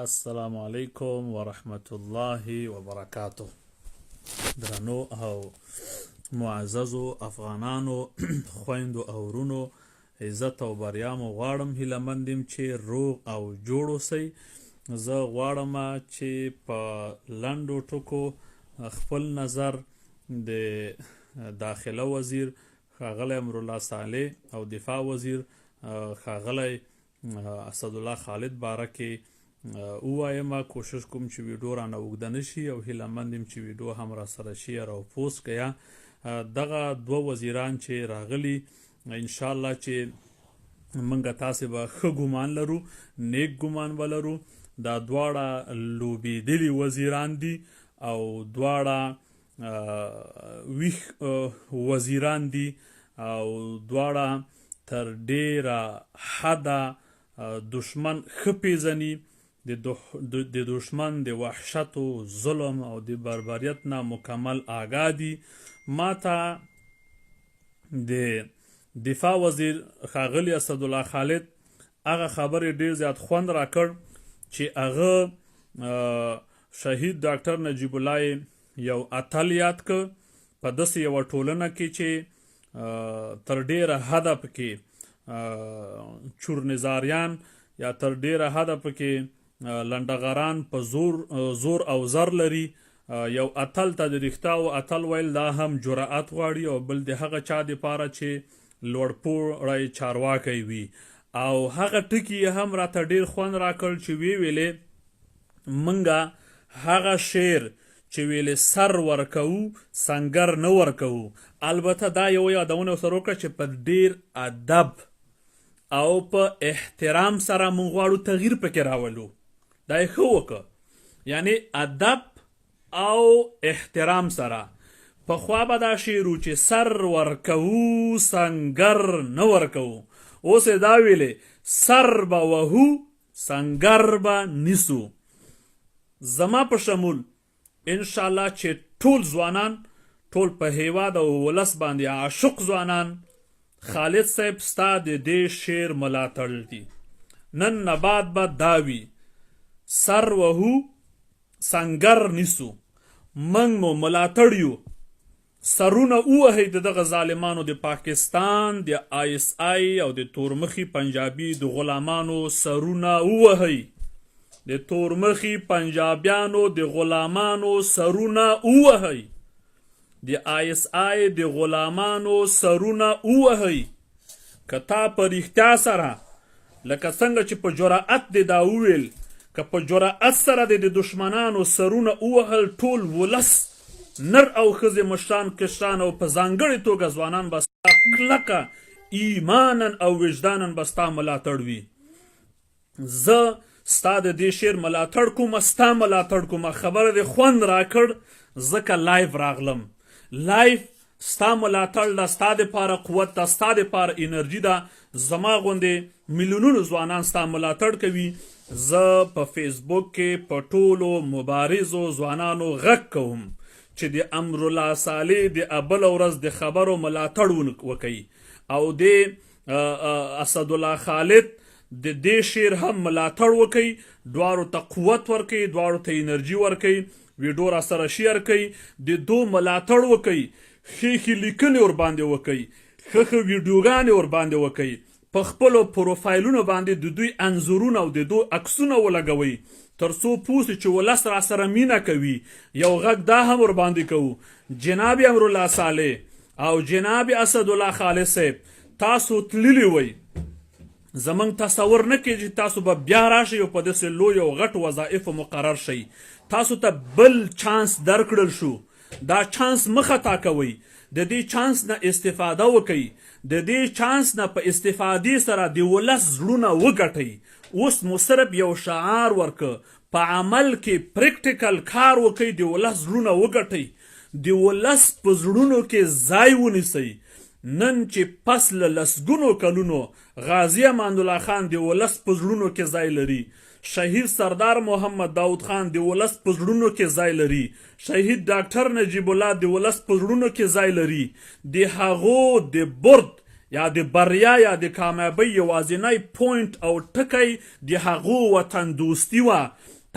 السلام علیکم ورحمت الله وبرکاته. درنو او معززو افغانانو، خويندو او ورونو، عزت او بریا مو غواړم. هیله مند یم چې روغ او جوړ اوسئ. زه غواړم چې په لنډو ټکو خپل نظر د داخله وزیر ښاغلی امرالله صالح او دفاع وزیر ښاغلی اسدالله خالد باره کې ووایم. کوشش کوم چې ویډیو رانه اوږده نه شي او هیله مند یم چې ویډیو هم را سره شیر او پوسټ کړئ. دغه دوه وزیران چې راغلي، ان شاء الله چې منګه تاسو به ښه ګمان لرو، نیک ګمان ولرو. دا دواړه لوبېدلي وزیران دي او دواړه ویښ وزیران دي او دواړه تر ډیره حده دشمن ښه پیژني، د دشمن د وحشت او ظلم او د بربریت نه مکمل آګاه دي. ماته د دفاع وزیر ښاغلي اسدالله خالد هغه خبرې ډیر زیات خوند راکړ چې هغه شهید ډاکټر نجیب الله یو اتل یاد که. په داسې یوه ټولنه کې چې تر ډیره حده پکې چورنزاریان یا تر ډیره حده پکې لنډغران په زور زور او زر لري، یو اتل ته د رښتیاو اتل ویل دا هم جرأت غواړي، او بل د هغه چا دپاره چې لوړ پوړی چارواکی وي. او هغه ټکي یې هم راته ډیر خوند راکړ چې ویې ویلې، منګه هغه شعر چې ویلې سر ورکوو سنګر نه ورکوو. البته دا یو یادونه ورسره وکړه چې په ډیر ادب او په احترام سره مونږ غواړو تغییر پکې راولو. دا یې ښه وکړه، یعنی ادب او احترام سره. پخوا به دا شعر و چې سر ورکوو سنګر نه ورکوو، اوس یې دا ویلې سر به وهو سنګر به نیسو. زما په شمول انشاءالله چې ټول ځوانان، ټول په هیواد او ولس باندې عاشق ځوانان، خالد صاحب ستا د دې شعر ملاتړ دي. نن نه بعد به دا وي، سر وهو سنګر نیسو، موږ مو ملاتړ یو. سرونه ووهئ د دغه ظالمانو، د پاکستان د آی اس آی او د تورمخي پنجابي د غلامانو سرونه ووهئ، د تورمخي پنجابیانو د غلامانو سرونه ووهئ، د آی اس آی د غلامانو سرونه ووهئ. که تا په رښتیا سره لکه څنګه چې په جرأت دې دا وویل، که په جرأت سره دې د دشمنانو سرونه ووهل، ټول ولس، نر او ښځې، مشران، کشران او په ځانګړې توګه ځوانان به ستا کلکه ایمانا او وجدانا به ستا ملاتړ وي. زه ستا د دې شعر ملاتړ کوم، ستا ملاتړ کوم. خبره دې خوند راکړ ځکه live راغلم. live ستا ملاتړ ده، ستا دپاره قوت ده، ستا دپاره انرژي ده. زما غوندې میلیونونو ځوانان ستا ملاتړ کوي. زه په فیسبوک کې په ټولو مبارزو ځوانانو غږ کوم چې د امرالله صالح د ابل ورځ د خبرو ملاتړ وکړي او د اسدالله خالد د دې شعر هم ملاتړ وکړي. دواړو ته قوت ورکړي، دواړو ته انرژي ورکړي، ویډیو را سره share کړئ، د دو ملاتړ وکړئ، ښې ښې لیکنې ورباندې وکړئ، ښه ښه ویډیوګانې ورباندې وکړئ، په خپلو پروفایلونو باندې د دوی انځورونه او د دوی عکسونه ولګوئ تر څو پوه سي چې ولس را سره مینه کوي. یو غږ دا هم ورباندې کوو، جناب امرالله صالح او جناب اسدالله خالد صاحب، تاسو تللي وئ، زمونږ تصور نه کېږي چې تاسو به بیا راشئ او په داسې لوی او غټ وظایفو مقرر شئ. تاسو ته بل چانس درکړل شو، دا چانس مه خطا کوئ، د دې چانس نه استفاده وکړئ. د دې چانس نه په استفادې سره د ولس زړونه وګټئ. اوس مو صرف یو شعار ورکه، په عمل کې practical کار وکړئ، د ولس زړونه وګټئ، د ولس په زړونو کې ځای ونیسئ. نن چې پس له لسګونو کلونو غازي امان الله خان د ولس په زړونو کې ځای لري، شهید سردار محمد داود خان د ولس په زړونو کې ځای لري، شهید ډاکټر نجیب الله د ولس په زړونو کې ځای لري، د هغو د برد یا د بریا یا د کامیابۍ یوازینی پوینټ او ټکی د هغو وطن دوستي وه.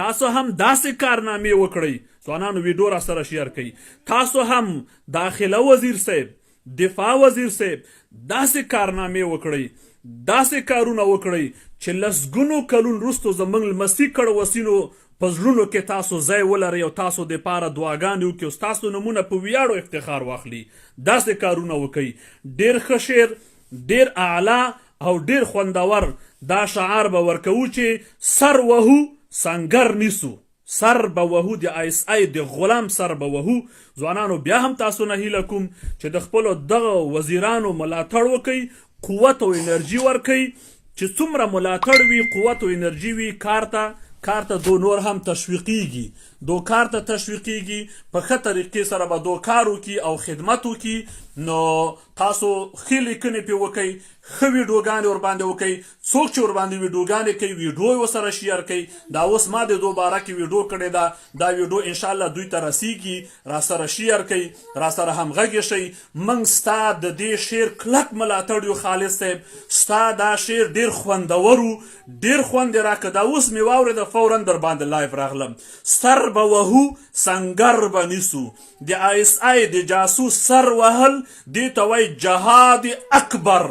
تاسو هم داسې کارنامې وکړئ. ځوانانو ویډیو را سره شیر کړئ. تاسو هم داخله وزیر صاحب، دفاع وزیر صاحب داسې کارنامې وکړئ، داسې کارونه وکړئ چې لسګونو کلون وروسته زمونږ لمسي کړوسینو په زړونو کې تاسو ځای ولرئ او تاسو د پاره دعاګانې وکړي او ستاسو نومونه په ویاړ او افتخار واخلي. داسې کارونه وکړئ. ډېر ښه شعر، ډېر اعلی او ډېر خوندور. دا شعار به ورکوو چې سر وهو سنګر نیسو. سر به وهو د آی اس آی د غلام سر به وهو. ځوانانو بیا هم تاسو نه هیله کوم چې د خپلو دغه وزیرانو ملاتړ وکړئ، قوت او انرژي ورکړئ، چې څومره ملاتړ وي، قوت او انرژي وي، کار ته کار ته دو نور هم تشویقیږي، دو کار ته تشویقیږي، په ښه طریقې سره به دو کار وکړي او خدمت وکړي. نو تاسو ښې لیکنې پې وکړئ، ښه ویډیوګانې ورباندې وکړئ. څوک چې ورباندې ویډیوګانې کوي، ویډیو یې ورسره شیر کړئ. دا اوس ما د دو باره کې ویډیو کړې ده، دا ویډیو انشاءالله دوی ته رسیږي. راسره شیر کړئ، راسره همغږي شئ. موږ ستا د دې شعر کلک ملاتړ یو خالد صاحب. ستا دا شعر ډیر خوندور و، ډیر خوند یې راکړ. دا اوس مې واورېده، فورا در باندې لایف راغلم. سر به وهو سنګر به نیسو، د آی اس آی د جاسوس سر وهل دې ته وایي جهاد اکبر،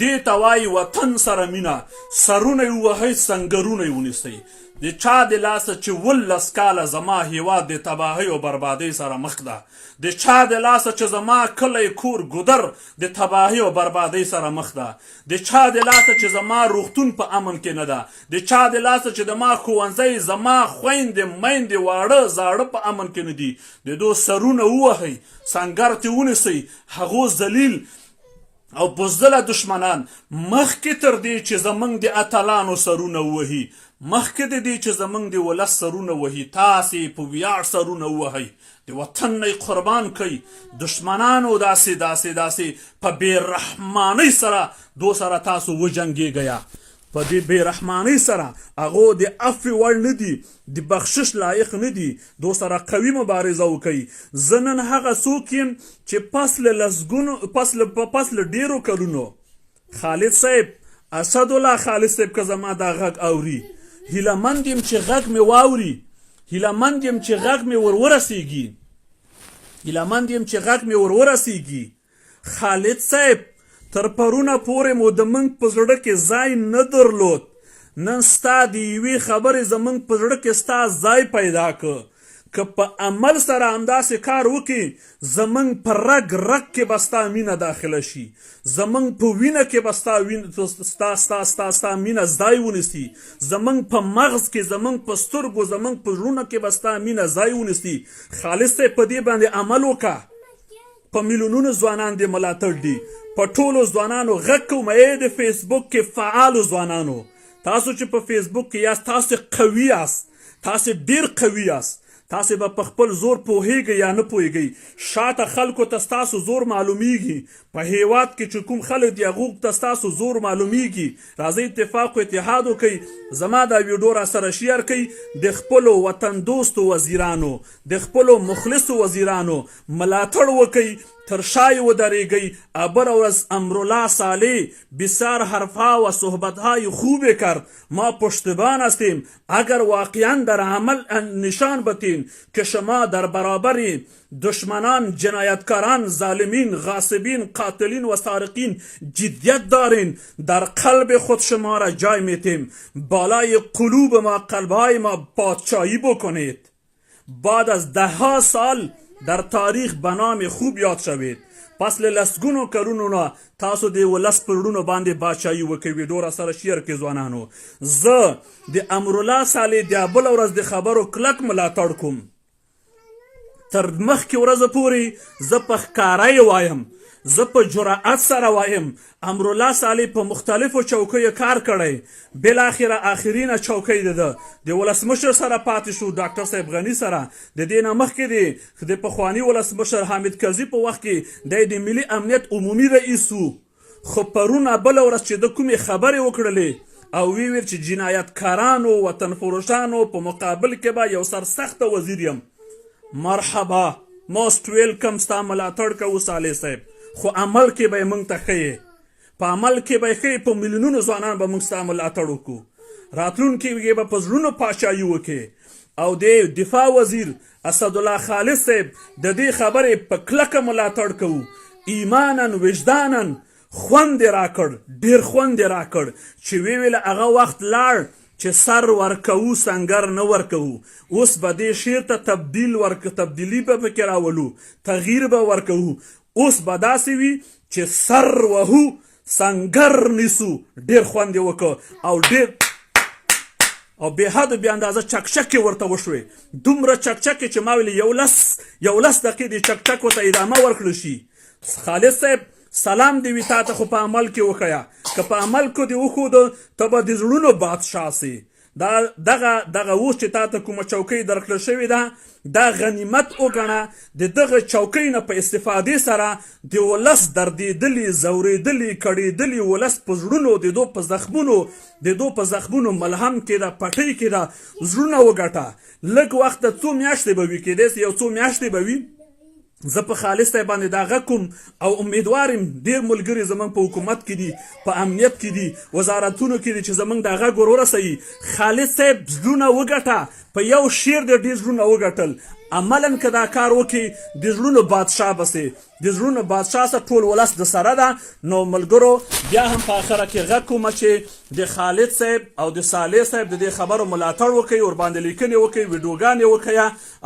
دې ته وایي وطن سره مینه. سرونه یې ووهئ، سنګرونه یې ونیسئ. د چا د لاسه چې 17 کاله زما هیواد د تباهۍ او بربادۍ سره مخ ده، د چا د لاسه چې زما کلی کور ګودر د تباهۍ او بربادۍ سره مخ ده، د چا د لاسه چې زما روغتون په امن کې نه ده، د چا د لاسه چې د ما ښوونځی، زما خویندې میندې واړه زاړه په امن کې نه دي، د دو سرونه ووهئ، سنګر ترې ونیسئ. هغو ذلیل او بزدله دشمنان مخکې تر دې چې زمونږ د اتلانو سرونه ووهي، مخکې د دې چې زمونږ د ولس سرونه وهي، تاسې په ویاړ سرونه ووهئ، د وطن نه قربان کړئ دشمنانو. داسې داسې داسې په بې رحمانۍ سره دو سره تاسو وجنګېږئ. په دې بې رحمانۍ سره هغو د عفوې وړ نه دي، د بخشش لایق نه دي، دو سره قوي مبارزه وکړئ. زه نن هغه څوک یم چې پس له لسګونو پس له پس له ډېرو کلونو، خالد صاحب، اسدالله خالد صاحب که زما دا غږ اوري، هیله مند یم چې غږ مې واوري، هیله مند یم چې غږ مې ور ورسیږي، هیله مند یم چې غږ مې ور ورسیږي. خالد صاحب، تر پرونه پورې مو د موږ په زړه کې ځای نه درلود، نن ستا د یوې خبرې زموږ په زړه کې ستا ځای پیدا که. که په عمل سره همداسې کار وکړي، زموږ په رګ رګ کې به ستا مینه داخله شي، زموږ په وینه کې به ستا ستا ستا ستا ستا مینه ځای ونیسي، زموږ په مغز کې، زموږ په سترګو، زموږ په زړونو کې به ستا مینه ځای ونیسي. خالص صاحب، په دې باندې عمل وکړه. په میلیونونو ځوانان دې ملاتړ دي. په ټولو ځوانانو غږ کوم، ای د فیسبوک کې فعالو ځوانانو، تاسو چې په فیسبوک کې یاست، تاسو قوي یاست، تاسو ډیر قوي یاست. تاسو به په خپل زور پوهیږئ یا نه پوهیږئ، شاته خلکو ته ستاسو زور معلومیږي. په هیواد کې چې کوم خلک دي، هغو ته ستاسو زور معلومیږي. راځئ اتفاق او اتحاد وکړئ. زما دا ویډیو را سره شیر کړئ. د خپلو وطن دوستو وزیرانو، د خپلو مخلصو وزیرانو ملاتړ وکړئ، تر شا یې ودرېږئ. ابره ورځ امرالله صالح بسیار حرفها و صحبتهای خوب کرد، ما پشتبان هستیم. اگر واقعا در عمل نشان بتین که شما در برابر دشمنان، جنایتکاران، ظالمین، غاصبین، قاتلین و سارقین جدیت دارین، در قلب خود شما را جای میتیم. بالای قلوب ما، قلبهای ما پادشاهی بکنید. بعد از دهها سال در تاریخ به نام خوب یاد شوید. پس له لسګونو کلونو نه تاسو د ولس پر زړونو باندې باچایي وکوي. ویډیو را سره شیر کړئ ځوانانو. زه د امرالله صالح د بله ورځ د خبرو کلک ملاتړ کوم. تر مخکې ورځې پورې زه په ښکاره یې وایم، زه په جرأت سره وایم، امرالله صالح په مختلفو چوکیو کار کړی. بالاخره آخرینه چوکۍ د ده د ولسمشر سره پاتې شو، ډاکټر صاحب غني سره. د دې نه مخکې دی د پخواني ولسمشر حامد کرزي په وخت کې دی د ملي امنیت عمومي رئیس و. خو پرونه بله ورځ چې ده کومې خبرې وکړلې او ویې ویل چې جنایتکارانو، وطن فروشانو په مقابل کې به یو سرسخته وزیر یم، مرحبا، موست ویلکم، ستا ملاتړ کوو صالح صاحب، خو عمل کې به یې موږ ته ښیې. په عمل کې به ښیې، په میلیونونو ځوانان به موږ ستا ملاتړ وکړو، راتلونکي کې به په زړونو پاچاهي وکړې. او د دفاع وزیر اسدالله خالد صاحب د دې خبرې په کلکه ملاتړ کوو، ایمانا وجدانا خوند یې راکړ، ډېر خوند یې راکړ چې ویې ویل هغه وخت لاړ چې سر ورکوو سنګر نه ورکوو، اوس به دې شعر ته تبدیل ورک تبدیلي به پکې راولو، تغییر به ورکوو، اوس به داسې وي چې سر وهو سنګر نیسو. ډېر خوند یې وکړ او ډېر او بې حد بې اندازه چکچکې ورته وشوې، دومره چکچکې چې ما ویل یو لس دقیقې دې چکچکو ته ادامه ورکړل شي. خالد صاحب سلام دی وي تاته، خو په عمل کې وښیه، که په عمل کې دې وښوده ته به د زړونو بادشاه سې. دا دغه دغه اوس چې تاته کومه چوکۍ درکړل شوې ده دا غنیمت وګڼه، د دغه چوکۍ نه په استفادې سره د ولس دردېدلي، ځورېدلي، کړېدلي ولس په زړونو د دو په زخمونو د دو په زخمونو ملهم کېده، پټۍ کېده، زړونه وګټه. لږ وخت ده، څو میاشتې به وي، کېدای سي یو څو میاشتې به وي. زه په خالص صاحب باندې دا غږ کوم او امیدوار یم، ډېر ملګري زمونږ په حکومت کې دي، په امنیت کې دي، وزارتونو کې دي، چې زمونږ دا غږ ور ورسوي. خالد صاحب زړونه وګټه، په یو شعر دې ډېر زړونه وګټل، عملا که دا کار وکړي د زړونو بادشاه به سې، د زړونو بادشاه سه، ټول ولس د سره ده. نو ملګرو بیا هم په اخره کې غږ کوم چې د خالد صاحب او د صالح صاحب د دې خبرو ملاتړ وکړئ، ورباندې لیکنې وکړئ، ویډیوګانې وکړئ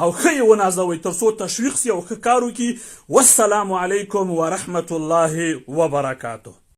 او ښه یې ونازوئ تر څو تشویق سي او ښه کار وکړي. والسلام علیکم ورحمة الله وبرکاته.